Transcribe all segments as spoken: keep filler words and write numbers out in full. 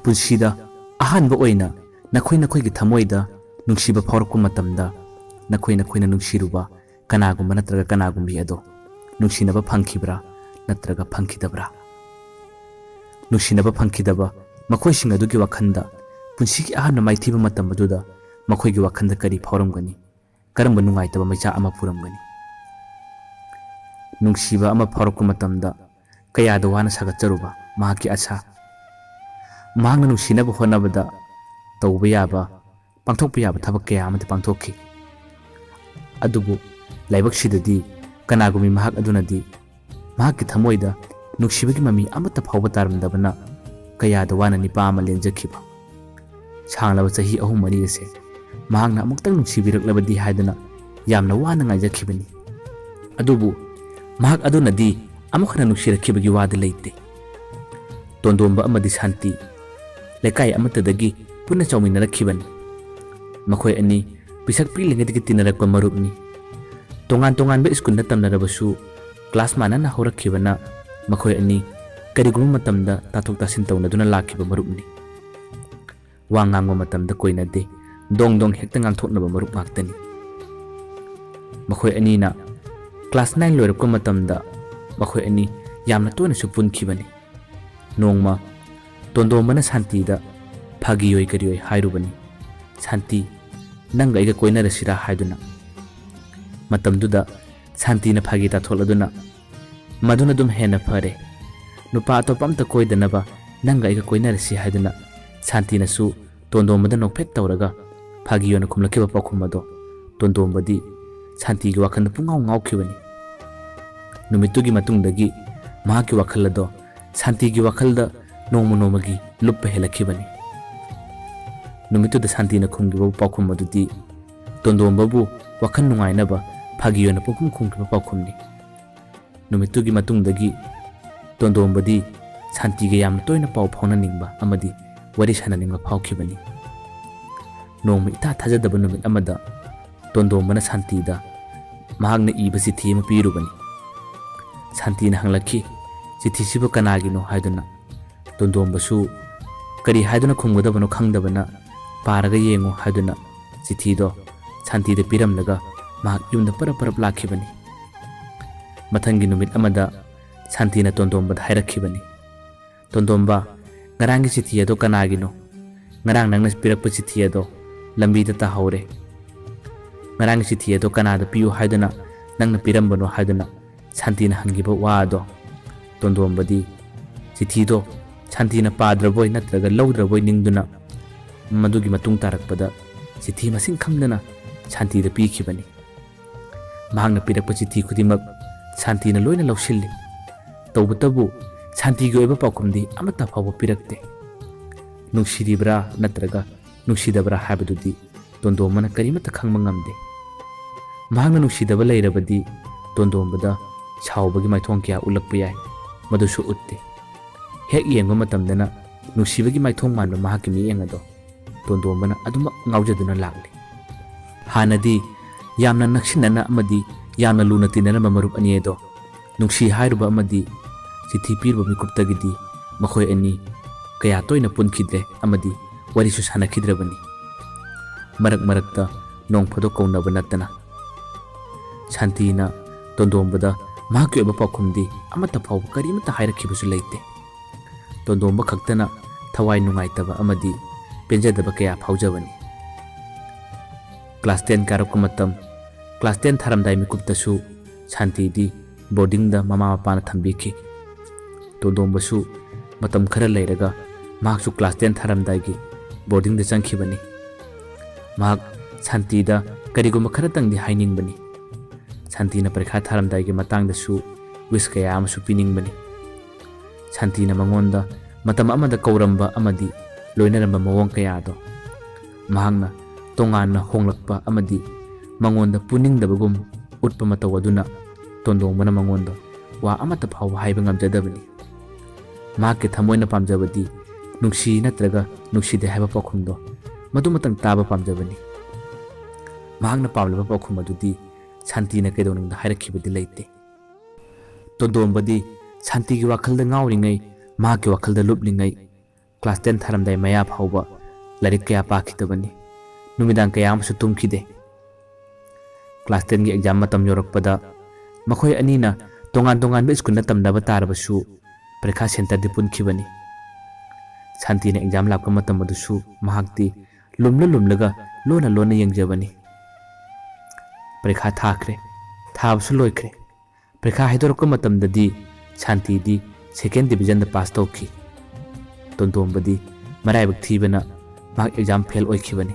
ꯄꯨꯟꯁꯤꯗ ꯑꯍꯥꯟꯕ ꯑꯣꯏꯅ ꯅꯈꯣꯏ ꯅꯈꯣꯏꯒꯤ ꯊꯃꯣꯏꯗ ꯅꯨꯡꯁꯤꯕ ꯐꯥꯎꯔꯛꯄ ꯃꯇꯝꯗ, ꯅꯈꯣꯏ ꯅꯈꯣꯏꯅ ꯅꯨꯡꯁꯤꯔꯨꯕ ꯀꯅꯥꯒꯨꯝꯕ ꯅꯠꯇ꯭ꯔꯒ ꯀꯅꯥꯒꯨꯝꯕꯤ ꯑꯗꯣ ꯅꯨꯡꯁꯤꯅꯕ ꯐꯪꯈꯤꯕ꯭ꯔꯥ ꯅꯠꯇ꯭ꯔꯒ ꯐꯪꯈꯤꯗꯕ꯭ꯔꯥ? ꯅꯨꯡꯁꯤꯅꯕ ꯐꯪꯈꯤꯗꯕ ꯃꯈꯣꯏꯁꯤꯡ ꯑꯗꯨꯒꯤ ꯋꯥꯈꯜꯗ ꯄꯨꯟꯁꯤꯒꯤ ꯑꯍꯥꯟꯕ ꯃꯥꯏꯊꯤꯕ ꯃꯇꯝ ꯑꯗꯨꯗ ꯃꯈꯣꯏꯒꯤ ꯋꯥꯈꯜꯗ ꯀꯔꯤ ꯐꯥꯎꯔꯝꯒꯅꯤ? ꯀꯔꯝꯕ ꯅꯨꯡꯉꯥꯏꯇꯕ ꯃꯩꯆꯥꯛ ꯑꯃ ꯐꯨꯔꯝꯒꯅꯤ? ꯅꯨꯡꯁꯤꯕ ꯑꯃ ꯐꯥꯎꯔꯛꯄ ꯃꯇꯝꯗ ꯀꯌꯥꯗ ꯋꯥꯅ ꯁꯥꯒꯠꯆꯔꯨꯕ ꯃꯍꯥꯛꯀꯤ ꯑꯁꯥ, ꯃꯍꯥꯛꯅ ꯅꯨꯡꯁꯤꯅꯕ ꯍꯣꯠꯅꯕꯗ ꯇꯧꯕ ꯌꯥꯕ, ꯄꯥꯡꯊꯣꯛꯄ ꯌꯥꯕ ꯊꯕꯛ ꯀꯌꯥ ꯑꯃꯗꯤ ꯄꯥꯡꯊꯣꯛꯈꯤ꯫ ꯑꯗꯨꯕꯨ ꯂꯥꯏꯕꯛꯁꯤꯗꯗꯤ ꯀꯅꯥꯒꯨꯝꯕꯤ ꯃꯍꯥꯛ ꯑꯗꯨꯅꯗꯤ ꯃꯍꯥꯛꯀꯤ ꯊꯃꯣꯏꯗ ꯅꯨꯡꯁꯤꯕꯒꯤ ꯃꯃꯤ ꯑꯃꯠꯇ ꯐꯥꯎꯕ ꯇꯥꯔꯝꯗꯕꯅ ꯀꯌꯥꯗ ꯋꯥꯅ ꯅꯤꯄꯥ ꯑꯃ ꯂꯦꯟꯖꯈꯤꯕ꯫ ꯁꯥꯡꯂꯕ ꯆꯍꯤ ꯑꯍꯨꯝ ꯃꯔꯤ ꯑꯁꯦ ꯃꯍꯥꯛꯅ ꯑꯃꯨꯛꯇꯪ ꯅꯨꯡꯁꯤꯕꯤꯔꯛꯂꯕꯗꯤ ꯍꯥꯏꯗꯨꯅ ꯌꯥꯝꯅ ꯋꯥꯅ ꯉꯥꯏꯖꯈꯤꯕꯅꯤ꯫ ꯑꯗꯨꯕꯨ ꯃꯍꯥꯛ ꯑꯗꯨꯅꯗꯤ ꯑꯃꯨꯛ ꯍꯟꯅ ꯅꯨꯡꯁꯤꯔꯛꯈꯤꯕꯒꯤ ꯋꯥꯗꯤ ꯂꯩꯇꯦ꯫ ꯇꯣꯟꯗꯣꯝꯕ ꯑꯃꯗꯤ ꯁꯥꯟꯇꯤ ꯂꯩꯀꯥꯏ ꯑꯃꯠꯇꯗꯒꯤ ꯄꯨꯟꯅ ꯆꯥꯎꯃꯤꯟꯅꯔꯛꯈꯤꯕꯅꯤ꯫ ꯃꯈꯣꯏ ꯑꯅꯤ ꯄꯤꯁꯛ ꯄꯤꯛꯂꯤꯉꯩꯗꯒꯤ ꯇꯤꯟꯅꯔꯛꯄ ꯃꯔꯨꯞꯅꯤ꯫ ꯇꯣꯉꯥꯟ ꯇꯣꯉꯥꯟꯕ ꯁ꯭ꯀꯨꯜꯗ ꯇꯝꯅꯔꯕꯁꯨ ꯀ꯭ꯂꯥꯁ ꯃꯥꯟꯅꯅ ꯍꯧꯔꯛꯈꯤꯕꯅ ꯃꯈꯣꯏ ꯑꯅꯤ ꯀꯔꯤꯒꯨꯝꯕ ꯃꯇꯝꯗ ꯇꯥꯊꯣꯛ ꯇꯥꯁꯤꯟ ꯇꯧꯅꯗꯨꯅ ꯂꯥꯛꯈꯤꯕ ꯃꯔꯨꯞꯅꯤ꯫ ꯋꯥ ꯉꯥꯡꯕ ꯃꯇꯝꯗ ꯀꯣꯏꯅꯗꯦ, ꯗꯣꯡ ꯗꯣꯡ ꯍꯦꯛꯇ ꯉꯥꯡꯊꯣꯛꯅꯕ ꯃꯔꯨꯞ ꯉꯥꯛꯇꯅꯤ꯫ ꯃꯈꯣꯏ ꯑꯅꯤꯅ ꯀ꯭ꯂꯥꯁ ꯅꯥꯏꯟ ꯂꯣꯏꯔꯛꯄ ꯃꯇꯝꯗ ꯃꯈꯣꯏ ꯑꯅꯤ ꯌꯥꯝꯅ ꯇꯣꯏꯅꯁꯨ ꯄꯨꯟꯈꯤꯕꯅꯤ꯫ ꯅꯣꯡꯃ ꯇꯣꯟꯗꯣꯝꯕꯅ ꯁꯥꯟꯇꯤꯗ ꯐꯥꯒꯤ ꯑꯣꯏ ꯀꯔꯤ ꯑꯣꯏ ꯍꯥꯏꯔꯨꯕꯅꯤ, "ꯁꯥꯟꯇꯤ, ꯅꯪꯒ ꯑꯩꯒ ꯀꯣꯏꯅꯔꯁꯤꯔꯥ?" ꯍꯥꯏꯗꯨꯅ꯫ ꯃꯇꯝꯗꯨꯗ ꯁꯥꯟꯇꯤꯅ ꯐꯥꯒꯤ ꯇꯥꯊꯣꯛꯂꯗꯨꯅ, "ꯃꯗꯨꯅ ꯑꯗꯨꯝ ꯍꯦꯟꯅ ꯐꯔꯦ, ꯅꯨꯄꯥ ꯑꯇꯣꯞꯄ ꯑꯝꯇ ꯀꯣꯏꯗꯅꯕ ꯅꯪꯒ ꯑꯩꯒ ꯀꯣꯏꯅꯔꯁꯤ" ꯍꯥꯏꯗꯨꯅ ꯁꯥꯟꯇꯤꯅꯁꯨ ꯇꯣꯟꯗꯣꯝꯕꯗ ꯅꯣꯛꯐꯦꯠ ꯇꯧꯔꯒ ꯐꯥꯒꯤ ꯑꯣꯏꯅ ꯈꯨꯝꯂꯛꯈꯤꯕ ꯄꯥꯎꯈꯨꯝ ꯑꯗꯣ ꯇꯣꯟꯗꯣꯝꯕꯗꯤ ꯁꯥꯟꯇꯤꯒꯤ ꯋꯥꯈꯜꯗ ꯄꯨꯡꯉꯥꯎ ꯉꯥꯎꯈꯤꯕꯅꯤ꯫ ꯅꯨꯃꯤꯠꯇꯨꯒꯤ ꯃꯇꯨꯡꯗꯒꯤ ꯃꯍꯥꯛꯀꯤ ꯋꯥꯈꯜ ꯑꯗꯣ ꯁꯥꯟꯇꯤꯒꯤ ꯋꯥꯈꯜꯗ ꯅꯣꯡꯃ ꯅꯣꯡꯃꯒꯤ ꯂꯨꯞꯄ ꯍꯦꯜꯂꯛꯈꯤꯕꯅꯤ꯫ ꯅꯨꯃꯤꯠꯇꯨꯗ ꯁꯥꯟꯇꯤꯅ ꯈꯨꯝꯈꯤꯕ ꯄꯥꯎꯈꯨꯝ ꯑꯗꯨꯗꯤ ꯇꯣꯟꯗꯣꯝꯕꯕꯨ ꯋꯥꯈꯜ ꯅꯨꯡꯉꯥꯏꯅꯕ ꯐꯥꯒꯤ ꯑꯣꯏꯅ ꯄꯨꯡꯈꯨꯝ ꯈꯨꯝꯈꯤꯕ ꯄꯥꯎꯈꯨꯝꯅꯤ꯫ ꯅꯨꯃꯤꯠꯇꯨꯒꯤ ꯃꯇꯨꯡꯗꯒꯤ ꯇꯣꯟꯗꯣꯝꯕꯗꯤ ꯁꯥꯟꯇꯤꯒ ꯌꯥꯝꯅ ꯇꯣꯏꯅ ꯄꯥꯎ ꯐꯥꯎꯅꯅꯤꯡꯕ ꯑꯃꯗꯤ ꯋꯥꯔꯤ ꯁꯥꯟꯅꯅꯤꯡꯕ ꯐꯥꯎꯈꯤꯕꯅꯤ꯫ ꯅꯣꯡꯃ ꯏꯊꯥ ꯊꯥꯖꯗꯕ ꯅꯨꯃꯤꯠ ꯑꯃꯗ ꯇꯣꯟꯗꯣꯝꯕꯅ ꯁꯥꯟꯇꯤꯗ ꯃꯍꯥꯛꯅ ꯏꯕ ꯆꯤꯊꯤ ꯑꯃ ꯄꯤꯔꯨꯕꯅꯤ꯫ ꯁꯥꯟꯇꯤꯅ ꯍꯪꯂꯛꯈꯤ, "ꯆꯤꯊꯤꯁꯤꯕꯨ ꯀꯅꯥꯒꯤꯅꯣ?" ꯍꯥꯏꯗꯨꯅ꯫ ꯇꯣꯟꯗꯣꯝꯕꯁꯨ ꯀꯔꯤ ꯍꯥꯏꯗꯨꯅ ꯈꯨꯝꯒꯗꯕꯅꯣ ꯈꯪꯗꯕꯅ "ꯄꯥꯔꯒ ꯌꯦꯡꯉꯨ" ꯍꯥꯏꯗꯨꯅ ꯆꯤꯊꯤꯗꯣ ꯁꯥꯟꯇꯤꯗ ꯄꯤꯔꯝꯂꯒ ꯃꯍꯥꯛ ꯌꯨꯝꯗ ꯄꯔꯞ ꯄꯔꯞ ꯂꯥꯛꯈꯤꯕꯅꯤ꯫ ꯃꯊꯪꯒꯤ ꯅꯨꯃꯤꯠ ꯑꯃꯗ ꯁꯥꯟꯇꯤꯅ ꯇꯣꯟꯗꯣꯝꯕꯗ ꯍꯥꯏꯔꯛꯈꯤꯕꯅꯤ, "ꯇꯣꯟꯗꯣꯝꯕ, ꯉꯔꯥꯡꯒꯤ ꯆꯤꯊꯤ ꯑꯗꯣ ꯀꯅꯥꯒꯤꯅꯣ? ꯉꯔꯥꯡ ꯅꯪꯅ ꯄꯤꯔꯛꯄ ꯆꯤꯊꯤ ꯑꯗꯣ ꯂꯝꯕꯤꯗ ꯇꯥꯍꯧꯔꯦ꯫ ꯉꯔꯥꯡꯒꯤ ꯆꯤꯊꯤ ꯑꯗꯣ ꯀꯅꯥꯗ ꯄꯤꯌꯨ ꯍꯥꯏꯗꯨꯅ ꯅꯪꯅ ꯄꯤꯔꯝꯕꯅꯣ?" ꯍꯥꯏꯗꯨꯅ ꯁꯥꯟꯇꯤꯅ ꯍꯪꯈꯤꯕ ꯋꯥ ꯑꯗꯣ ꯇꯣꯟꯗꯣꯝꯕꯗꯤ ꯆꯤꯊꯤꯗꯣ ꯁꯥꯟꯇꯤꯅ ꯄꯥꯗ꯭ꯔꯕꯣꯏ ꯅꯠꯇ꯭ꯔꯒ ꯂꯧꯗ꯭ꯔꯕꯣꯏ ꯅꯤꯡꯗꯨꯅ ꯃꯗꯨꯒꯤ ꯃꯇꯨꯡ ꯇꯥꯔꯛꯄꯗ ꯆꯤꯊꯤ ꯃꯁꯤꯡ ꯈꯪꯗꯅ ꯁꯥꯟꯇꯤꯗ ꯄꯤꯈꯤꯕꯅꯤ꯫ ꯃꯍꯥꯛꯅ ꯄꯤꯔꯛꯄ ꯆꯤꯊꯤ ꯈꯨꯗꯤꯡꯃꯛ ꯁꯥꯟꯇꯤꯅ ꯂꯣꯏꯅ ꯂꯧꯁꯤꯜꯂꯤ꯫ ꯇꯧꯕꯇꯕꯨ ꯁꯥꯟꯇꯤꯒꯤ ꯑꯣꯏꯕ ꯄꯥꯎꯈꯨꯝꯗꯤ ꯑꯃꯠꯇ ꯐꯥꯎꯕ ꯄꯤꯔꯛꯇꯦ꯫ ꯅꯨꯡꯁꯤꯔꯤꯕ꯭ꯔꯥ ꯅꯠꯇ꯭ꯔꯒ ꯅꯨꯡꯁꯤꯗꯕ꯭ꯔꯥ ꯍꯥꯏꯕꯗꯨꯗꯤ ꯇꯣꯟꯗꯣꯝꯕꯅ ꯀꯔꯤꯃꯠꯇ ꯈꯪꯕ ꯉꯝꯗꯦ꯫ ꯃꯍꯥꯛꯅ ꯅꯨꯡꯁꯤꯗꯕ ꯂꯩꯔꯕꯗꯤ ꯇꯣꯟꯗꯣꯝꯕꯗ ꯁꯥꯎꯕꯒꯤ ꯃꯥꯏꯊꯣꯡ ꯀꯌꯥ ꯎꯠꯂꯛꯄ ꯌꯥꯏ, ꯃꯗꯨꯁꯨ ꯎꯠꯇꯦ꯫ ꯍꯦꯛ ꯌꯦꯡꯕ ꯃꯇꯝꯗꯅ ꯅꯨꯡꯁꯤꯕꯒꯤ ꯃꯥꯏꯊꯣꯡ ꯃꯥꯟꯕ ꯃꯍꯥꯛꯀꯤ ꯃꯤꯠꯌꯦꯡ ꯑꯗꯣ ꯇꯣꯟꯗꯣꯝꯕꯅ ꯑꯗꯨꯃꯛ ꯉꯥꯎꯖꯗꯨꯅ ꯂꯥꯛꯂꯤ꯫ ꯍꯥꯟꯅꯗꯤ ꯌꯥꯝꯅ ꯅꯛꯁꯤꯟꯅꯅ ꯑꯃꯗꯤ ꯌꯥꯝꯅ ꯂꯨꯅ ꯇꯤꯟꯅꯔꯝꯕ ꯃꯔꯨꯞ ꯑꯅꯤ ꯑꯗꯣ ꯅꯨꯡꯁꯤ ꯍꯥꯏꯔꯨꯕ ꯑꯃꯗꯤ ꯆꯤꯊꯤ ꯄꯤꯔꯨꯕ ꯃꯤꯀꯨꯞꯇꯒꯤꯗꯤ ꯃꯈꯣꯏ ꯑꯅꯤ ꯀꯌꯥ ꯇꯣꯏꯅ ꯄꯨꯟꯈꯤꯗ꯭ꯔꯦ ꯑꯃꯗꯤ ꯋꯥꯔꯤꯁꯨ ꯁꯥꯟꯅꯈꯤꯗ꯭ꯔꯕꯅꯤ꯫ ꯃꯔꯛ ꯃꯔꯛꯇ ꯅꯣꯡ ꯐꯥꯗꯣꯛ ꯀꯧꯅꯕ ꯅꯠꯇꯅ꯫ ꯁꯥꯟꯇꯤꯅ ꯇꯣꯟꯗꯣꯝꯕꯗ ꯃꯍꯥꯛꯀꯤ ꯑꯣꯏꯕ ꯄꯥꯎꯈꯨꯝꯗꯤ ꯑꯃꯠꯇ ꯐꯥꯎꯕ ꯀꯔꯤꯃꯠꯇ ꯍꯥꯏꯔꯛꯈꯤꯕꯁꯨ ꯂꯩꯇꯦ꯫ ꯇꯣꯟꯗꯣꯝꯕ ꯈꯛꯇꯅ ꯊꯋꯥꯏ ꯅꯨꯡꯉꯥꯏꯇꯕ ꯑꯃꯗꯤ ꯄꯦꯟꯖꯗꯕ ꯀꯌꯥ ꯐꯥꯎꯖꯕꯅꯤ꯫ ꯀ꯭ꯂꯥꯁ ꯇꯦꯟ ꯀꯥꯔꯛꯄ ꯃꯇꯝ, ꯀ꯭ꯂꯥꯁ ꯇꯦꯟ ꯊꯥꯔꯝꯗꯥꯏ ꯃꯤꯀꯨꯞꯇꯁꯨ ꯁꯥꯟꯇꯤꯗꯤ ꯕꯣꯔꯗꯤꯡꯗ ꯃꯃꯥ ꯃꯄꯥꯅ ꯊꯝꯕꯤꯈꯤ꯫ ꯇꯣꯟꯗꯣꯝꯕꯁꯨ ꯃꯇꯝ ꯈꯔ ꯂꯩꯔꯒ ꯃꯍꯥꯛꯁꯨ ꯀ꯭ꯂꯥꯁ ꯇꯦꯟ ꯊꯥꯔꯝꯗꯥꯏꯒꯤ ꯕꯣꯔꯗꯤꯡꯗ ꯆꯪꯈꯤꯕꯅꯤ꯫ ꯃꯍꯥꯛ ꯁꯥꯟꯇꯤꯗ ꯀꯔꯤꯒꯨꯝꯕ ꯈꯔꯇꯪꯗꯤ ꯍꯥꯏꯅꯤꯡꯕꯅꯤ꯫ ꯁꯥꯟꯇꯤꯅ ꯄꯔꯤꯈꯥ ꯊꯥꯔꯝꯗꯥꯏꯒꯤ ꯃꯇꯥꯡꯗꯁꯨ ꯋꯤꯁ ꯀꯌꯥ ꯑꯃꯁꯨ ꯄꯤꯅꯤꯡꯕꯅꯤ꯫ ꯁꯥꯟꯇꯤꯅ ꯃꯉꯣꯟꯗ ꯃꯇꯝ ꯑꯃꯗ ꯀꯧꯔꯝꯕ ꯑꯃꯗꯤ ꯂꯣꯏꯅꯔꯝꯕ ꯃꯑꯣꯡ ꯀꯌꯥꯗꯣ ꯃꯍꯥꯛꯅ ꯇꯣꯉꯥꯟꯅ ꯍꯣꯡꯂꯛꯄ ꯑꯃꯗꯤ ꯃꯉꯣꯟꯗ ꯄꯨꯅꯤꯡꯗꯕꯒꯨꯝ ꯎꯠꯄ ꯃꯇꯧ ꯑꯗꯨꯅ ꯇꯣꯟꯗꯣꯝꯕꯅ ꯃꯉꯣꯟꯗ ꯋꯥ ꯑꯃꯠꯇ ꯐꯥꯎꯕ ꯍꯥꯏꯕ ꯉꯝꯖꯗꯕꯅꯤ꯫ ꯃꯍꯥꯛꯀꯤ ꯊꯃꯣꯏꯅ ꯄꯥꯝꯖꯕꯗꯤ ꯅꯨꯡꯁꯤ ꯅꯠꯇ꯭ꯔꯒ ꯅꯨꯡꯁꯤꯗꯦ ꯍꯥꯏꯕ ꯄꯥꯎꯈꯨꯝꯗꯣ ꯃꯗꯨꯃꯇꯪ ꯇꯥꯕ ꯄꯥꯝꯖꯕꯅꯤ꯫ ꯃꯍꯥꯛꯅ ꯄꯥꯝꯂꯕ ꯄꯥꯎꯈꯨꯝ ꯑꯗꯨꯗꯤ ꯁꯥꯟꯇꯤꯅ ꯀꯩꯗꯧꯅꯨꯡꯗ ꯍꯥꯏꯔꯛꯈꯤꯕꯗꯤ ꯂꯩꯇꯦ꯫ ꯇꯣꯟꯗꯣꯝꯕꯗꯤ ꯁꯥꯟꯇꯤꯒꯤ ꯋꯥꯈꯜꯗ ꯉꯥꯎꯔꯤꯉꯩ, ꯃꯍꯥꯛꯀꯤ ꯋꯥꯈꯜꯗ ꯂꯨꯞꯂꯤꯉꯩ, ꯀ꯭ꯂꯥꯁ ꯇꯦꯟ ꯊꯥꯔꯝꯗꯥꯏ ꯃꯌꯥ ꯐꯥꯎꯕ ꯂꯥꯏꯔꯤꯛ ꯀꯌꯥ ꯄꯥꯈꯤꯗꯕꯅꯤ꯫ ꯅꯨꯃꯤꯗꯥꯡ ꯀꯌꯥ ꯑꯃꯁꯨ ꯇꯨꯝꯈꯤꯗꯦ꯫ ꯀ꯭ꯂꯥꯁ ꯇꯦꯟꯒꯤ ꯑꯦꯛꯖꯥꯝ ꯃꯇꯝ ꯌꯧꯔꯛꯄꯗ ꯃꯈꯣꯏ ꯑꯅꯤꯅ ꯇꯣꯉꯥꯟ ꯇꯣꯉꯥꯟꯕ ꯁ꯭ꯀꯨꯜꯗ ꯇꯝꯅꯕ ꯇꯥꯔꯕꯁꯨ ꯄꯔꯤꯈꯥ ꯁꯦꯟꯇꯔꯗꯤ ꯄꯨꯟꯈꯤꯕꯅꯤ꯫ ꯁꯥꯟꯇꯤꯅ ꯑꯦꯛꯖꯥꯝ ꯂꯥꯛꯄ ꯃꯇꯝ ꯑꯗꯨꯁꯨ ꯃꯍꯥꯛꯇꯤ ꯂꯨꯝꯂ ꯂꯨꯝꯂꯒ ꯂꯣꯟꯅ ꯂꯣꯟꯅ ꯌꯦꯡꯖꯕꯅꯤ꯫ ꯄꯔꯤꯈꯥ ꯊꯥꯈ꯭ꯔꯦ꯫ ꯊꯥꯕꯁꯨ ꯂꯣꯏꯈ꯭ꯔꯦ꯫ ꯄꯔꯤꯈꯥ ꯍꯥꯏꯗꯣꯔꯛꯄ ꯃꯇꯝꯗꯗꯤ ꯁꯥꯟꯇꯤꯗꯤ ꯁꯦꯀꯦꯟ ꯗꯤꯕꯤꯖꯟꯗ ꯄꯥꯁ ꯇꯧꯈꯤ꯫ ꯇꯣꯟꯗꯣꯝꯕꯗꯤ ꯃꯔꯥꯏꯕꯛ ꯊꯤꯕꯅ ꯃꯍꯥꯛ ꯑꯦꯛꯖꯥꯝ ꯐꯦꯜ ꯑꯣꯏꯈꯤꯕꯅꯤ꯫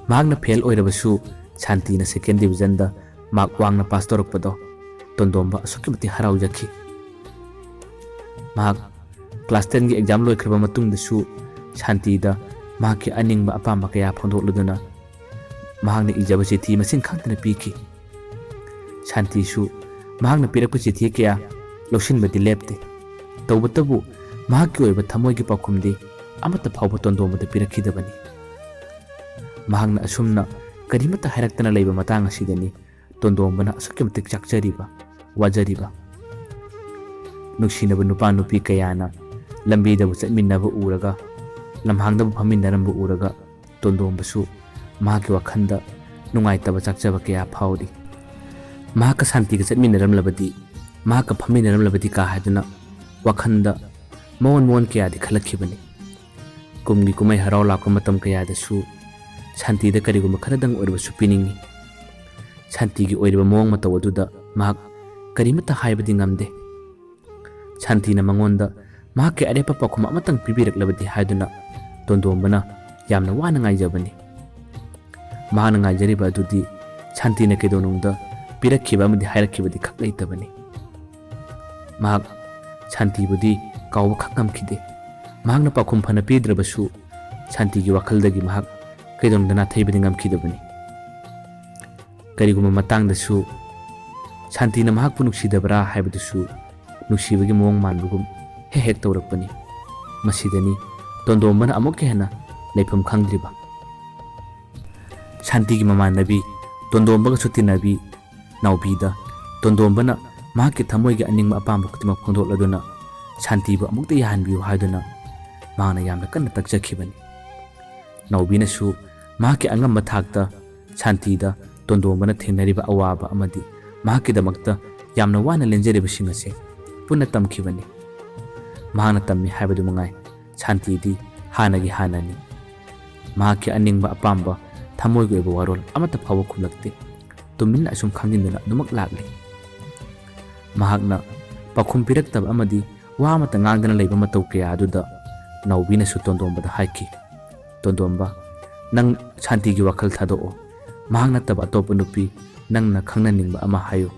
ꯃꯍꯥꯛꯅ ꯐꯦꯜ ꯑꯣꯏꯔꯕꯁꯨ ꯁꯥꯟꯇꯤꯅ ꯁꯦꯀꯦꯟ ꯗꯤꯕꯤꯖꯟꯗ ꯃꯥꯔꯛ ꯋꯥꯡꯅ ꯄꯥꯁ ꯇꯧꯔꯛꯄꯗꯣ ꯇꯣꯟꯗꯣꯝꯕ ꯑꯁꯨꯛꯀꯤ ꯃꯇꯤꯛ ꯍꯔꯥꯎꯖꯈꯤ꯫ ꯃꯍꯥꯛ ꯀ꯭ꯂꯥꯁ ꯇꯦꯟꯒꯤ ꯑꯦꯛꯖꯥꯝ ꯂꯣꯏꯈ꯭ꯔꯕ ꯃꯇꯨꯡꯗꯁꯨ ꯁꯥꯟꯇꯤꯗ ꯃꯍꯥꯛꯀꯤ ꯑꯅꯤꯡꯕ ꯑꯄꯥꯝꯕ ꯀꯌꯥ ꯐꯣꯡꯗꯣꯛꯂꯗꯨꯅ ꯃꯍꯥꯛꯅ ꯏꯖꯕ ꯆꯤꯊꯤ ꯃꯁꯤꯡ ꯈꯪꯗꯅ ꯄꯤꯈꯤ꯫ ꯁꯥꯟꯇꯤꯁꯨ ꯃꯍꯥꯛꯅ ꯄꯤꯔꯛꯄ ꯆꯤꯊꯤ ꯀꯌꯥ ꯂꯧꯁꯤꯟꯕꯗꯤ ꯂꯦꯞꯇꯦ꯫ ꯇꯧꯕꯇꯕꯨ ꯃꯍꯥꯛꯀꯤ ꯑꯣꯏꯕ ꯊꯃꯣꯏꯒꯤ ꯄꯥꯎꯈꯨꯝꯗꯤ ꯑꯃꯠꯇ ꯐꯥꯎꯕ ꯇꯣꯟꯗꯣꯝꯕꯗ ꯄꯤꯔꯛꯈꯤꯗꯕꯅꯤ꯫ ꯃꯍꯥꯛꯅ ꯑꯁꯨꯝꯅ ꯀꯔꯤꯃꯠꯇ ꯍꯥꯏꯔꯛꯇꯅ ꯂꯩꯕ ꯃꯇꯥꯡ ꯑꯁꯤꯗꯅꯤ ꯇꯣꯟꯗꯣꯝꯕꯅ ꯑꯁꯨꯛꯀꯤ ꯃꯇꯤꯛ ꯆꯥꯛꯆꯔꯤꯕ, ꯋꯥꯖꯔꯤꯕ꯫ ꯅꯨꯡꯁꯤꯅꯕ ꯅꯨꯄꯥ ꯅꯨꯄꯤ ꯀꯌꯥꯅ ꯂꯝꯕꯤꯗꯕꯨ ꯆꯠꯃꯤꯟꯅꯕ ꯎꯔꯒ, ꯂꯝꯍꯥꯡꯗꯕꯨ ꯐꯝꯃꯤꯟꯅꯔꯝꯕ ꯎꯔꯒ ꯇꯣꯟꯗꯣꯝꯕꯁꯨ ꯃꯍꯥꯛꯀꯤ ꯋꯥꯈꯜꯗ ꯅꯨꯡꯉꯥꯏꯇꯕ ꯆꯥꯛꯆꯕ ꯀꯌꯥ ꯐꯥꯎꯔꯤ꯫ ꯃꯍꯥꯛꯀ ꯁꯥꯟꯇꯤꯒ ꯆꯠꯃꯤꯟꯅꯔꯝꯂꯕꯗꯤ, ꯃꯍꯥꯛꯀ ꯐꯝꯃꯤꯟꯅꯔꯝꯂꯕꯗꯤ ꯀꯥ ꯍꯥꯏꯗꯨꯅ ꯋꯥꯈꯜꯗ ꯃꯑꯣꯟ ꯃꯑꯣꯟ ꯀꯌꯥꯗꯤ ꯈꯜꯂꯛꯈꯤꯕꯅꯤ꯫ ꯀꯨꯝꯒꯤ ꯀꯨꯝꯍꯩ ꯍꯔꯥꯎ ꯂꯥꯛꯄ ꯃꯇꯝ ꯀꯌꯥꯗꯁꯨ ꯁꯥꯟꯇꯤꯗ ꯀꯔꯤꯒꯨꯝꯕ ꯈꯔꯗꯪ ꯑꯣꯏꯔꯕꯁꯨ ꯄꯤꯅꯤꯡꯏ꯫ ꯁꯥꯟꯇꯤꯒꯤ ꯑꯣꯏꯔꯤꯕ ꯃꯑꯣꯡ ꯃꯇꯧ ꯑꯗꯨꯗ ꯃꯍꯥꯛ ꯀꯔꯤꯃꯠꯇ ꯍꯥꯏꯕꯗꯤ ꯉꯝꯗꯦ꯫ ꯁꯥꯟꯇꯤꯅ ꯃꯉꯣꯟꯗ ꯃꯍꯥꯛꯀꯤ ꯑꯔꯦꯞꯄ ꯄꯥꯎꯈꯨꯝ ꯑꯃꯇꯪ ꯄꯤꯕꯤꯔꯛꯂꯕꯗꯤ ꯍꯥꯏꯗꯨꯅ ꯇꯣꯟꯗꯣꯝꯕꯅ ꯌꯥꯝꯅ ꯋꯥꯅ ꯉꯥꯏꯖꯕꯅꯤ꯫ ꯃꯍꯥꯛꯅ ꯉꯥꯏꯖꯔꯤꯕ ꯑꯗꯨꯗꯤ ꯁꯥꯟꯇꯤꯅ ꯀꯩꯗꯧꯅꯨꯡꯗ ꯄꯤꯔꯛꯈꯤꯕ ꯑꯃꯗꯤ ꯍꯥꯏꯔꯛꯈꯤꯕꯗꯤ ꯈꯛ ꯂꯩꯇꯕꯅꯤ꯫ ꯃꯍꯥꯛ ꯁꯥꯟꯇꯤꯕꯨꯗꯤ ꯀꯥꯎꯕ ꯈꯛ ꯉꯝꯈꯤꯗꯦ꯫ ꯃꯍꯥꯛꯅ ꯄꯥꯎꯈꯨꯝ ꯐꯅ ꯄꯤꯗ꯭ꯔꯕꯁꯨ ꯁꯥꯟꯇꯤꯒꯤ ꯋꯥꯈꯜꯗꯒꯤ ꯃꯍꯥꯛ ꯀꯩꯗꯧꯅꯨꯡꯗ ꯅꯥꯊꯩꯕꯗꯤ ꯉꯝꯈꯤꯗꯕꯅꯤ꯫ ꯀꯔꯤꯒꯨꯝꯕ ꯃꯇꯥꯡꯗꯁꯨ ꯁꯥꯟꯇꯤꯅ ꯃꯍꯥꯛꯄꯨ ꯅꯨꯡꯁꯤꯗꯕ꯭ꯔꯥ ꯍꯥꯏꯕꯗꯨꯁꯨ ꯅꯨꯡꯁꯤꯕꯒꯤ ꯃꯑꯣꯡ ꯃꯥꯟꯕꯒꯨꯝ ꯍꯦꯛ ꯍꯦꯛ ꯇꯧꯔꯛꯄꯅꯤ꯫ ꯃꯁꯤꯗꯅꯤ ꯇꯣꯟꯗꯣꯝꯕꯅ ꯑꯃꯨꯛꯀ ꯍꯦꯟꯅ ꯂꯩꯐꯝ ꯈꯪꯗ꯭ꯔꯤꯕ꯫ ꯁꯥꯟꯇꯤꯒꯤ ꯃꯃꯥꯟꯅꯕꯤ ꯇꯣꯟꯗꯣꯝꯕꯒꯁꯨ ꯇꯤꯟꯅꯕꯤ ꯅꯥꯎꯕꯤꯗ ꯇꯣꯟꯗꯣꯝꯕꯅ ꯃꯍꯥꯛꯀꯤ ꯊꯃꯣꯏꯒꯤ ꯑꯅꯤꯡꯕ ꯑꯄꯥꯝꯕ ꯈꯨꯗꯤꯡꯃꯛ ꯐꯣꯡꯗꯣꯛꯂꯗꯨꯅ ꯁꯥꯟꯇꯤꯕꯨ ꯑꯃꯨꯛꯇ ꯌꯥꯍꯟꯕꯤꯌꯨ ꯍꯥꯏꯗꯨꯅ ꯃꯍꯥꯛꯅ ꯌꯥꯝꯅ ꯀꯟꯅ ꯇꯛꯆꯈꯤꯕꯅꯤ꯫ ꯅꯥꯎꯕꯤꯅꯁꯨ ꯃꯍꯥꯛꯀꯤ ꯑꯉꯝꯕ ꯊꯥꯛꯇ ꯁꯥꯟꯇꯤꯗ ꯇꯣꯟꯗꯣꯝꯕꯅ ꯊꯦꯡꯅꯔꯤꯕ ꯑꯋꯥꯕ ꯑꯃꯗꯤ ꯃꯍꯥꯛꯀꯤꯗꯃꯛꯇ ꯌꯥꯝꯅ ꯋꯥꯅ ꯂꯦꯟꯖꯔꯤꯕꯁꯤꯡ ꯑꯁꯦ ꯄꯨꯟꯅ ꯇꯝꯈꯤꯕꯅꯤ꯫ ꯃꯍꯥꯛꯅ ꯇꯝꯃꯤ ꯍꯥꯏꯕꯗꯨ ꯃꯉꯥꯏ, ꯁꯥꯟꯇꯤꯗꯤ ꯍꯥꯟꯅꯒꯤ ꯍꯥꯟꯅꯅꯤ꯫ ꯃꯍꯥꯛꯀꯤ ꯑꯅꯤꯡꯕ ꯑꯄꯥꯝꯕ, ꯊꯃꯣꯏꯒꯤ ꯑꯣꯏꯕ ꯋꯥꯔꯣꯜ ꯑꯃꯠꯇ ꯐꯥꯎꯕ ꯈꯨꯝꯂꯛꯇꯦ꯫ ꯇꯨꯃꯤꯟꯅ ꯑꯁꯨꯝ ꯈꯪꯖꯤꯟꯗꯨꯅ ꯑꯗꯨꯃꯛ ꯂꯥꯛꯂꯤ꯫ ꯃꯍꯥꯛꯅ ꯄꯥꯎꯈꯨꯝ ꯄꯤꯔꯛꯇꯕ ꯑꯃꯗꯤ ꯋꯥ ꯑꯃꯠꯇ ꯉꯥꯡꯗꯅ ꯂꯩꯕ ꯃꯇꯧ ꯀꯌꯥ ꯑꯗꯨꯗ ꯅꯥꯎꯕꯤꯅꯁꯨ ꯇꯣꯟꯗꯣꯝꯕꯗ ꯍꯥꯏꯈꯤ, "ꯇꯣꯟꯗꯣꯝꯕ, ꯅꯪ ꯁꯥꯟꯇꯤꯒꯤ ꯋꯥꯈꯜ ꯊꯥꯗꯣꯛꯑꯣ꯫ ꯃꯍꯥꯛ ꯅꯠꯇꯕ ꯑꯇꯣꯞꯄ ꯅꯨꯄꯤ ꯅꯪꯅ ꯈꯪꯅꯅꯤꯡꯕ ꯑꯃ ꯍꯥꯏꯌꯨ꯫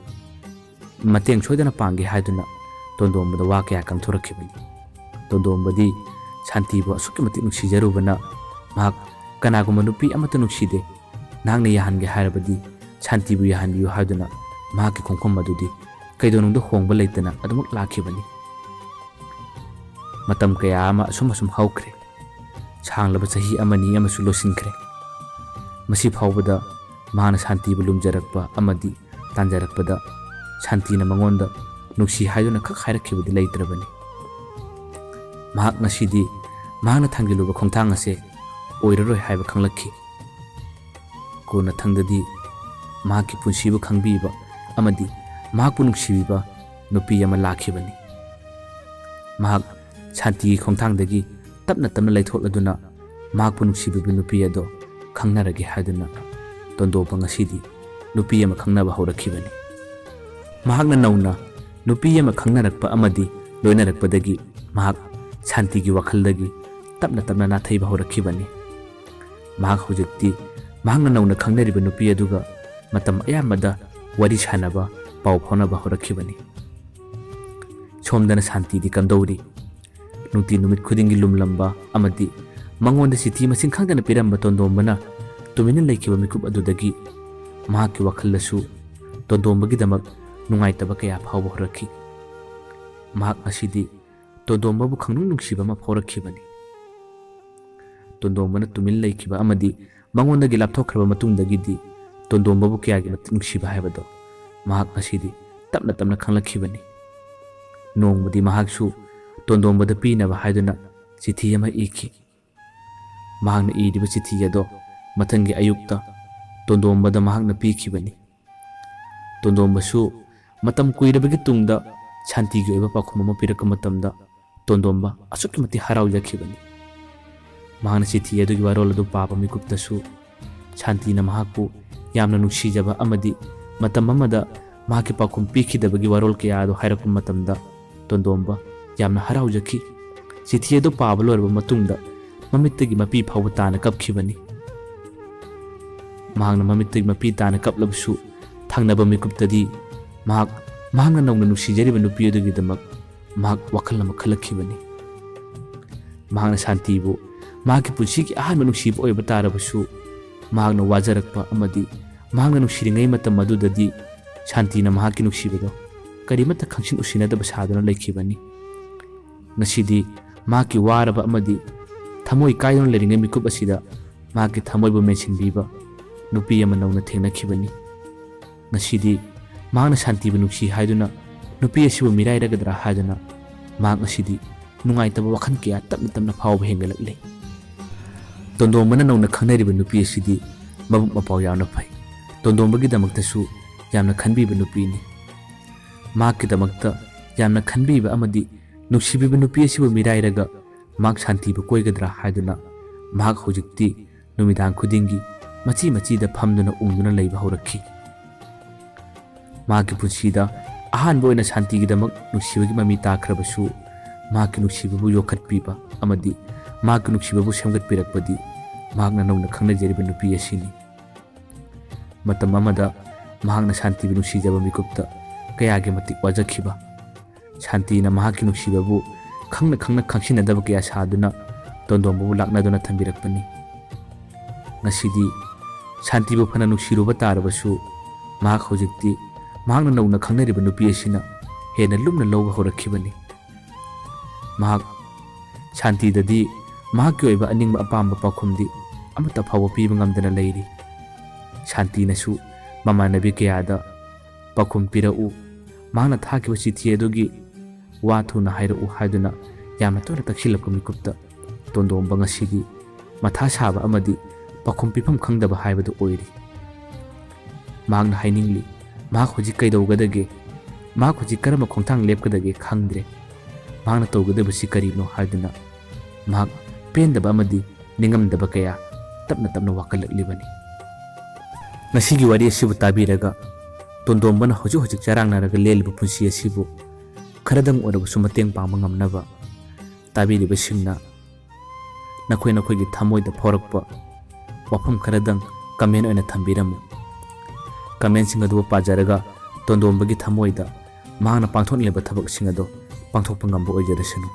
ꯃꯇꯦꯡ ꯁꯣꯏꯗꯅ ꯄꯥꯡꯒꯦ" ꯍꯥꯏꯗꯨꯅ ꯇꯣꯟꯗꯣꯝꯕꯗ ꯋꯥ ꯀꯌꯥ ꯀꯪꯊꯣꯔꯛꯈꯤꯕꯅꯤ꯫ ꯇꯣꯟꯗꯣꯝꯕꯗꯤ ꯁꯥꯟꯇꯤꯕꯨ ꯑꯁꯨꯛꯀꯤ ꯃꯇꯤꯛ ꯅꯨꯡꯁꯤꯖꯔꯨꯕꯅ ꯃꯍꯥꯛ "ꯀꯅꯥꯒꯨꯝꯕ ꯅꯨꯄꯤ ꯑꯃꯠꯇ ꯅꯨꯡꯁꯤꯗꯦ꯫ ꯅꯍꯥꯛꯅ ꯌꯥꯍꯟꯒꯦ ꯍꯥꯏꯔꯕꯗꯤ ꯁꯥꯟꯇꯤꯕꯨ ꯌꯥꯍꯟꯕꯤꯌꯨ" ꯍꯥꯏꯗꯨꯅ ꯃꯍꯥꯛꯀꯤ ꯈꯣꯡꯐꯝ ꯑꯗꯨꯗꯤ ꯀꯩꯗꯧꯅꯨꯡꯗ ꯍꯣꯡꯕ ꯂꯩꯇꯅ ꯑꯗꯨꯃꯛ ꯂꯥꯛꯈꯤꯕꯅꯤ꯫ ꯃꯇꯝ ꯀꯌꯥ ꯑꯃ ꯑꯁꯨꯝ ꯑꯁꯨꯝ ꯍꯧꯈ꯭ꯔꯦ꯫ ꯁꯥꯡꯂꯕ ꯆꯍꯤ ꯑꯃꯅꯤ ꯑꯃꯁꯨ ꯂꯣꯏꯁꯤꯟꯈ꯭ꯔꯦ꯫ ꯃꯁꯤ ꯐꯥꯎꯕꯗ ꯃꯍꯥꯛꯅ ꯁꯥꯟꯇꯤꯕꯨ ꯂꯨꯝꯖꯔꯛꯄ ꯑꯃꯗꯤ ꯇꯥꯟꯖꯔꯛꯄꯗ ꯁꯥꯟꯇꯤꯅ ꯃꯉꯣꯟꯗ ꯅꯨꯡꯁꯤ ꯍꯥꯏꯗꯨꯅ ꯈꯛ ꯍꯥꯏꯔꯛꯈꯤꯕꯗꯤ ꯂꯩꯇ꯭ꯔꯕꯅꯤ꯫ ꯃꯍꯥꯛ ꯉꯁꯤꯗꯤ ꯃꯍꯥꯛꯅ ꯊꯥꯡꯖꯤꯜꯂꯨꯕ ꯈꯣꯡꯊꯥꯡ ꯑꯁꯦ ꯑꯣꯏꯔꯔꯣꯏ ꯍꯥꯏꯕ ꯈꯪꯂꯛꯈꯤ꯫ ꯀꯣꯟꯅꯊꯪꯗꯗꯤ ꯃꯍꯥꯛꯀꯤ ꯄꯨꯟꯁꯤꯕꯨ ꯈꯪꯕꯤꯕ ꯑꯃꯗꯤ ꯃꯍꯥꯛꯄꯨ ꯅꯨꯡꯁꯤꯕꯤꯕ ꯅꯨꯄꯤ ꯑꯃ ꯂꯥꯛꯈꯤꯕꯅꯤ꯫ ꯃꯍꯥꯛ ꯁꯥꯟꯇꯤꯒꯤ ꯈꯣꯡꯊꯥꯡꯗꯒꯤ ꯇꯞꯅ ꯇꯞꯅ ꯂꯩꯊꯣꯛꯂꯗꯨꯅ ꯃꯍꯥꯛꯄꯨ ꯅꯨꯡꯁꯤꯕꯤꯕ ꯅꯨꯄꯤ ꯑꯗꯣ ꯈꯪꯅꯔꯒꯦ ꯍꯥꯏꯗꯨꯅ ꯇꯣꯟꯗꯣꯝꯕ ꯉꯁꯤꯗꯤ ꯅꯨꯄꯤ ꯑꯃ ꯈꯪꯅꯕ ꯍꯧꯔꯛꯈꯤꯕꯅꯤ꯫ ꯃꯍꯥꯛꯅ ꯅꯧꯅ ꯅꯨꯄꯤ ꯑꯃ ꯈꯪꯅꯔꯛꯄ ꯑꯃꯗꯤ ꯂꯣꯏꯅꯔꯛꯄꯗꯒꯤ ꯃꯍꯥꯛ ꯁꯥꯟꯇꯤꯒꯤ ꯋꯥꯈꯜꯗꯒꯤ ꯇꯞꯅ ꯇꯞꯅ ꯅꯥꯊꯩꯕ ꯍꯧꯔꯛꯈꯤꯕꯅꯤ꯫ ꯃꯍꯥꯛ ꯍꯧꯖꯤꯛꯇꯤ ꯃꯍꯥꯛꯅ ꯅꯧꯅ ꯈꯪꯅꯔꯤꯕ ꯅꯨꯄꯤ ꯑꯗꯨꯒ ꯃꯇꯝ ꯑꯌꯥꯝꯕꯗ ꯋꯥꯔꯤ ꯁꯥꯟꯅꯕ, ꯄꯥꯎ ꯐꯥꯎꯅꯕ ꯍꯧꯔꯛꯈꯤꯕꯅꯤ꯫ ꯁꯣꯝꯗꯅ ꯁꯥꯟꯇꯤꯗꯤ ꯀꯝꯗꯧꯔꯤ? ꯅꯨꯡꯇꯤ ꯅꯨꯃꯤꯠ ꯈꯨꯗꯤꯡꯒꯤ ꯂꯨꯝꯂꯝꯕ ꯑꯃꯗꯤ ꯃꯉꯣꯟꯗ ꯆꯤꯊꯤ ꯃꯁꯤꯡ ꯈꯪꯗꯅ ꯄꯤꯔꯝꯕ ꯇꯣꯟꯗꯣꯝꯕꯅ ꯇꯨꯃꯤꯟꯅ ꯂꯩꯈꯤꯕ ꯃꯤꯀꯨꯞ ꯑꯗꯨꯗꯒꯤ ꯃꯍꯥꯛꯀꯤ ꯋꯥꯈꯜꯗꯁꯨ ꯇꯣꯟꯗꯣꯝꯕꯒꯤꯗꯃꯛ ꯅꯨꯡꯉꯥꯏꯇꯕ ꯀꯌꯥ ꯐꯥꯎꯕ ꯍꯧꯔꯛꯈꯤ꯫ ꯃꯍꯥꯛ ꯉꯁꯤꯗꯤ ꯇꯣꯟꯗꯣꯝꯕꯕꯨ ꯈꯪꯅꯨꯡ ꯅꯨꯡꯁꯤꯕ ꯑꯃ ꯐꯥꯎꯔꯛꯈꯤꯕꯅꯤ꯫ ꯇꯣꯟꯗꯣꯝꯕꯅ ꯇꯨꯃꯤꯟ ꯂꯩꯈꯤꯕ ꯑꯃꯗꯤ ꯃꯉꯣꯟꯗꯒꯤ ꯂꯥꯞꯊꯣꯛꯈ꯭ꯔꯕ ꯃꯇꯨꯡꯗꯒꯤꯗꯤ ꯇꯣꯟꯗꯣꯝꯕꯕꯨ ꯀꯌꯥꯒꯤ ꯃꯇꯤꯛ ꯅꯨꯡꯁꯤꯕ ꯍꯥꯏꯕꯗꯣ ꯃꯍꯥꯛ ꯉꯁꯤꯗꯤ ꯇꯞꯅ ꯇꯞꯅ ꯈꯪꯂꯛꯈꯤꯕꯅꯤ꯫ ꯅꯣꯡꯃꯗꯤ ꯃꯍꯥꯛꯁꯨ ꯇꯣꯟꯗꯣꯝꯕꯗ ꯄꯤꯅꯕ ꯍꯥꯏꯗꯨꯅ ꯆꯤꯊꯤ ꯑꯃ ꯏꯈꯤ꯫ ꯃꯍꯥꯛꯅ ꯏꯔꯤꯕ ꯆꯤꯊꯤ ꯑꯗꯣ ꯃꯊꯪꯒꯤ ꯑꯌꯨꯛꯇ ꯇꯣꯟꯗꯣꯝꯕꯗ ꯃꯍꯥꯛꯅ ꯄꯤꯈꯤꯕꯅꯤ꯫ ꯇꯣꯟꯗꯣꯝꯕꯁꯨ ꯃꯇꯝ ꯀꯨꯏꯔꯕꯒꯤ ꯇꯨꯡꯗ ꯁꯥꯟꯇꯤꯒꯤ ꯑꯣꯏꯕ ꯄꯥꯎꯈꯨꯝ ꯑꯃ ꯄꯤꯔꯛꯄ ꯃꯇꯝꯗ ꯇꯣꯟꯗꯣꯝꯕ ꯑꯁꯨꯛꯀꯤ ꯃꯇꯤꯛ ꯍꯔꯥꯎꯖꯈꯤꯕꯅꯤ꯫ ꯃꯍꯥꯛꯅ ꯆꯤꯊꯤ ꯑꯗꯨꯒꯤ ꯋꯥꯔꯣꯜ ꯑꯗꯨ ꯄꯥꯕ ꯃꯤꯀꯨꯞꯇꯁꯨ ꯁꯥꯟꯇꯤꯅ ꯃꯍꯥꯛꯄꯨ ꯌꯥꯝꯅ ꯅꯨꯡꯁꯤꯖꯕ ꯑꯃꯗꯤ ꯃꯇꯝ ꯑꯃꯗ ꯃꯍꯥꯛꯀꯤ ꯄꯥꯎꯈꯨꯝ ꯄꯤꯈꯤꯗꯕꯒꯤ ꯋꯥꯔꯣꯜ ꯀꯌꯥ ꯑꯗꯨ ꯍꯥꯏꯔꯛꯄ ꯃꯇꯝꯗ ꯇꯣꯟꯗꯣꯝꯕ ꯌꯥꯝꯅ ꯍꯔꯥꯎꯖꯈꯤ꯫ ꯆꯤꯊꯤ ꯑꯗꯨ ꯄꯥꯕ ꯂꯣꯏꯔꯕ ꯃꯇꯨꯡꯗ ꯃꯃꯤꯠꯇꯒꯤ ꯃꯄꯤ ꯐꯥꯎꯕ ꯇꯥꯅ ꯀꯞꯈꯤꯕꯅꯤ꯫ ꯃꯍꯥꯛꯅ ꯃꯃꯤꯠꯇꯒꯤ ꯃꯄꯤ ꯇꯥꯅ ꯀꯞꯂꯕꯁꯨ ꯊꯪꯅꯕ ꯃꯤꯀꯨꯞꯇꯗꯤ ꯃꯍꯥꯛ ꯃꯍꯥꯛꯅ ꯅꯧꯅ ꯅꯨꯡꯁꯤꯖꯔꯤꯕ ꯅꯨꯄꯤ ꯑꯗꯨꯒꯤꯗꯃꯛ ꯃꯍꯥꯛ ꯋꯥꯈꯜ ꯑꯃ ꯈꯜꯂꯛꯈꯤꯕꯅꯤ꯫ ꯃꯍꯥꯛꯅ ꯁꯥꯟꯇꯤꯕꯨ ꯃꯍꯥꯛꯀꯤ ꯄꯨꯟꯁꯤꯒꯤ ꯑꯍꯥꯟꯕ ꯅꯨꯡꯁꯤꯕ ꯑꯣꯏꯕ ꯇꯥꯔꯕꯁꯨ ꯃꯍꯥꯛꯅ ꯋꯥꯖꯔꯛꯄ ꯑꯃꯗꯤ ꯃꯍꯥꯛꯅ ꯅꯨꯡꯁꯤꯔꯤꯉꯩ ꯃꯇꯝ ꯑꯗꯨꯗꯗꯤ ꯁꯥꯟꯇꯤꯅ ꯃꯍꯥꯛꯀꯤ ꯅꯨꯡꯁꯤꯕꯗꯣ ꯀꯔꯤꯃꯠꯇ ꯈꯪꯁꯤꯟ ꯎꯁꯤꯟꯅꯗꯕ ꯁꯥꯗꯨꯅ ꯂꯩꯈꯤꯕꯅꯤ꯫ ꯉꯁꯤꯗꯤ ꯃꯍꯥꯛꯀꯤ ꯋꯥꯔꯕ ꯑꯃꯗꯤ ꯊꯃꯣꯏ ꯀꯥꯏꯗꯨꯅ ꯂꯩꯔꯤꯉꯩ ꯃꯤꯀꯨꯞ ꯑꯁꯤꯗ ꯃꯍꯥꯛꯀꯤ ꯊꯃꯣꯏꯕꯨ ꯃꯦꯟꯁꯤꯟꯕꯤꯕ ꯅꯨꯄꯤ ꯑꯃ ꯅꯧꯅ ꯊꯦꯡꯅꯈꯤꯕꯅꯤ꯫ ꯉꯁꯤꯗꯤ ꯃꯍꯥꯛꯅ ꯁꯥꯟꯇꯤꯕꯨ ꯅꯨꯡꯁꯤ ꯍꯥꯏꯗꯨꯅ ꯅꯨꯄꯤ ꯑꯁꯤꯕꯨ ꯃꯤꯔꯥꯏꯔꯒꯗ꯭ꯔꯥ ꯍꯥꯏꯗꯨꯅ ꯃꯍꯥꯛ ꯉꯁꯤꯗꯤ ꯅꯨꯡꯉꯥꯏꯇꯕ ꯋꯥꯈꯜ ꯀꯌꯥ ꯇꯞꯅ ꯇꯞꯅ ꯐꯥꯎꯕ ꯍꯦꯟꯒꯠꯂꯛꯂꯤ꯫ ꯇꯣꯟꯗꯣꯝꯕꯅ ꯅꯧꯅ ꯈꯪꯅꯔꯤꯕ ꯅꯨꯄꯤ ꯑꯁꯤꯗꯤ ꯃꯕꯨꯛ ꯃꯄꯥꯎ ꯌꯥꯝꯅ ꯐꯩ꯫ ꯇꯣꯟꯗꯣꯝꯕꯒꯤꯗꯃꯛꯇꯁꯨ ꯌꯥꯝꯅ ꯈꯟꯕꯤꯕ ꯅꯨꯄꯤꯅꯤ꯫ ꯃꯍꯥꯛꯀꯤꯗꯃꯛꯇ ꯌꯥꯝꯅ ꯈꯟꯕꯤꯕ ꯑꯃꯗꯤ ꯅꯨꯡꯁꯤꯕꯤꯕ ꯅꯨꯄꯤ ꯑꯁꯤꯕꯨ ꯃꯤꯔꯥꯏꯔꯒ ꯃꯍꯥꯛ ꯁꯥꯟꯇꯤꯕꯨ ꯀꯣꯏꯒꯗ꯭ꯔꯥ ꯍꯥꯏꯗꯨꯅ ꯃꯍꯥꯛ ꯍꯧꯖꯤꯛꯇꯤ ꯅꯨꯃꯤꯗꯥꯡ ꯈꯨꯗꯤꯡꯒꯤ ꯃꯆꯤ ꯃꯆꯤꯗ ꯐꯝꯗꯨꯅ ꯎꯪꯗꯨꯅ ꯂꯩꯕ ꯍꯧꯔꯛꯈꯤ꯫ ꯃꯍꯥꯛꯀꯤ ꯄꯨꯟꯁꯤꯗ ꯑꯍꯥꯟꯕ ꯑꯣꯏꯅ ꯁꯥꯟꯇꯤꯒꯤꯗꯃꯛ ꯅꯨꯡꯁꯤꯕꯒꯤ ꯃꯃꯤ ꯇꯥꯈ꯭ꯔꯕꯁꯨ, ꯃꯍꯥꯛꯀꯤ ꯅꯨꯡꯁꯤꯕꯕꯨ ꯌꯣꯛꯈꯠꯄꯤꯕ ꯑꯃꯗꯤ ꯃꯍꯥꯛꯀꯤ ꯅꯨꯡꯁꯤꯕꯕꯨ ꯁꯦꯝꯒꯠꯄꯤꯔꯛꯄꯗꯤ ꯃꯍꯥꯛꯅ ꯅꯧꯅ ꯈꯪꯅꯖꯔꯤꯕ ꯅꯨꯄꯤ ꯑꯁꯤꯅꯤ꯫ ꯃꯇꯝ ꯑꯃꯗ ꯃꯍꯥꯛꯅ ꯁꯥꯟꯇꯤꯕꯨ ꯅꯨꯡꯁꯤꯖꯕ ꯃꯤꯀꯨꯞꯇ ꯀꯌꯥꯒꯤ ꯃꯇꯤꯛ ꯋꯥꯖꯈꯤꯕ, ꯁꯥꯟꯇꯤꯅ ꯃꯍꯥꯛꯀꯤ ꯅꯨꯡꯁꯤꯕꯕꯨ ꯈꯪꯅ ꯈꯪꯅ ꯈꯪꯁꯤꯟꯅꯗꯕ ꯀꯌꯥ ꯁꯥꯗꯨꯅ ꯇꯣꯟꯗꯣꯝꯕꯕꯨ ꯂꯥꯛꯅꯗꯨꯅ ꯊꯝꯕꯤꯔꯛꯄꯅꯤ꯫ ꯉꯁꯤꯗꯤ ꯁꯥꯟꯇꯤꯕꯨ ꯐꯅ ꯅꯨꯡꯁꯤꯔꯨꯕ ꯇꯥꯔꯕꯁꯨ, ꯃꯍꯥꯛ ꯍꯧꯖꯤꯛꯇꯤ ꯃꯍꯥꯛꯅ ꯅꯧꯅ ꯈꯪꯅꯔꯤꯕ ꯅꯨꯄꯤ ꯑꯁꯤꯅ ꯍꯦꯟꯅ ꯂꯨꯝꯅ ꯂꯧꯕ ꯍꯧꯔꯛꯈꯤꯕꯅꯤ꯫ ꯃꯍꯥꯛ ꯁꯥꯟꯇꯤꯗꯗꯤ ꯃꯍꯥꯛꯀꯤ ꯑꯣꯏꯕ ꯑꯅꯤꯡꯕ ꯑꯄꯥꯝꯕ ꯄꯥꯎꯈꯨꯝꯗꯤ ꯑꯃꯠꯇ ꯐꯥꯎꯕ ꯄꯤꯕ ꯉꯝꯗꯅ ꯂꯩꯔꯤ꯫ ꯁꯥꯟꯇꯤꯅꯁꯨ ꯃꯃꯥꯟꯅꯕꯤ ꯀꯌꯥꯗ ꯄꯥꯎꯈꯨꯝ ꯄꯤꯔꯛꯎ, ꯃꯍꯥꯛꯅ ꯊꯥꯈꯤꯕ ꯆꯤꯊꯤ ꯑꯗꯨꯒꯤ ꯋꯥ ꯊꯨꯅ ꯍꯥꯏꯔꯛꯎ ꯍꯥꯏꯗꯨꯅ ꯌꯥꯝꯅ ꯇꯣꯏꯅ ꯇꯛꯁꯤꯜꯂꯛꯄ ꯃꯤꯀꯨꯞꯇ ꯇꯣꯟꯗꯣꯝꯕ ꯉꯁꯤꯗꯤ ꯃꯊꯥ ꯁꯥꯕ ꯑꯃꯗꯤ ꯄꯥꯎꯈꯨꯝ ꯄꯤꯐꯝ ꯈꯪꯗꯕ ꯍꯥꯏꯕꯗꯨ ꯑꯣꯏꯔꯤ꯫ ꯃꯍꯥꯛꯅ ꯍꯥꯏꯅꯤꯡꯂꯤ, ꯃꯍꯥꯛ ꯍꯧꯖꯤꯛ ꯀꯩꯗꯧꯒꯗꯒꯦ? ꯃꯍꯥꯛ ꯍꯧꯖꯤꯛ ꯀꯔꯝꯕ ꯈꯣꯡꯊꯥꯡ ꯂꯦꯞꯀꯗꯒꯦ ꯈꯪꯗ꯭ꯔꯦ꯫ ꯃꯍꯥꯛꯅ ꯇꯧꯒꯗꯕꯁꯤ ꯀꯔꯤꯅꯣ ꯍꯥꯏꯗꯨꯅ ꯃꯍꯥꯛ ꯄꯦꯟꯗꯕ ꯑꯃꯗꯤ ꯅꯤꯡꯉꯝꯗꯕ ꯀꯌꯥ ꯇꯞꯅ ꯇꯞꯅ ꯋꯥꯀꯠꯂꯛꯂꯤꯕꯅꯤ꯫ ꯉꯁꯤꯒꯤ ꯋꯥꯔꯤ ꯑꯁꯤꯕꯨ ꯇꯥꯕꯤꯔꯒ ꯇꯣꯟꯗꯣꯝꯕꯅ ꯍꯧꯖꯤꯛ ꯍꯧꯖꯤꯛ ꯆꯔꯥꯡꯅꯔꯒ ꯂꯦꯜꯂꯤꯕ ꯄꯨꯟꯁꯤ ꯑꯁꯤꯕꯨ ꯈꯔꯗꯪ ꯑꯣꯏꯔꯕꯁꯨ ꯃꯇꯦꯡ ꯄꯥꯡꯕ ꯉꯝꯅꯕ ꯇꯥꯕꯤꯔꯤꯕꯁꯤꯡꯅ ꯅꯈꯣꯏ ꯅꯈꯣꯏꯒꯤ ꯊꯃꯣꯏꯗ ꯐꯥꯎꯔꯛꯄ ꯋꯥꯐꯝ ꯈꯔꯗꯪ ꯀꯃꯦꯟ ꯑꯣꯏꯅ ꯊꯝꯕꯤꯔꯝꯃꯨ꯫ ꯀꯃꯦꯟꯁꯤꯡ ꯑꯗꯨꯕꯨ ꯄꯥꯖꯔꯒ ꯇꯣꯟꯗꯣꯝꯕꯒꯤ ꯊꯃꯣꯏꯗ ꯃꯍꯥꯛꯅ ꯄꯥꯡꯊꯣꯛꯅꯤꯡꯂꯤꯕ ꯊꯕꯛꯁꯤꯡ ꯑꯗꯨ ꯄꯥꯡꯊꯣꯛꯄ ꯉꯝꯕ ꯑꯣꯏꯖꯔꯁꯅꯨ꯫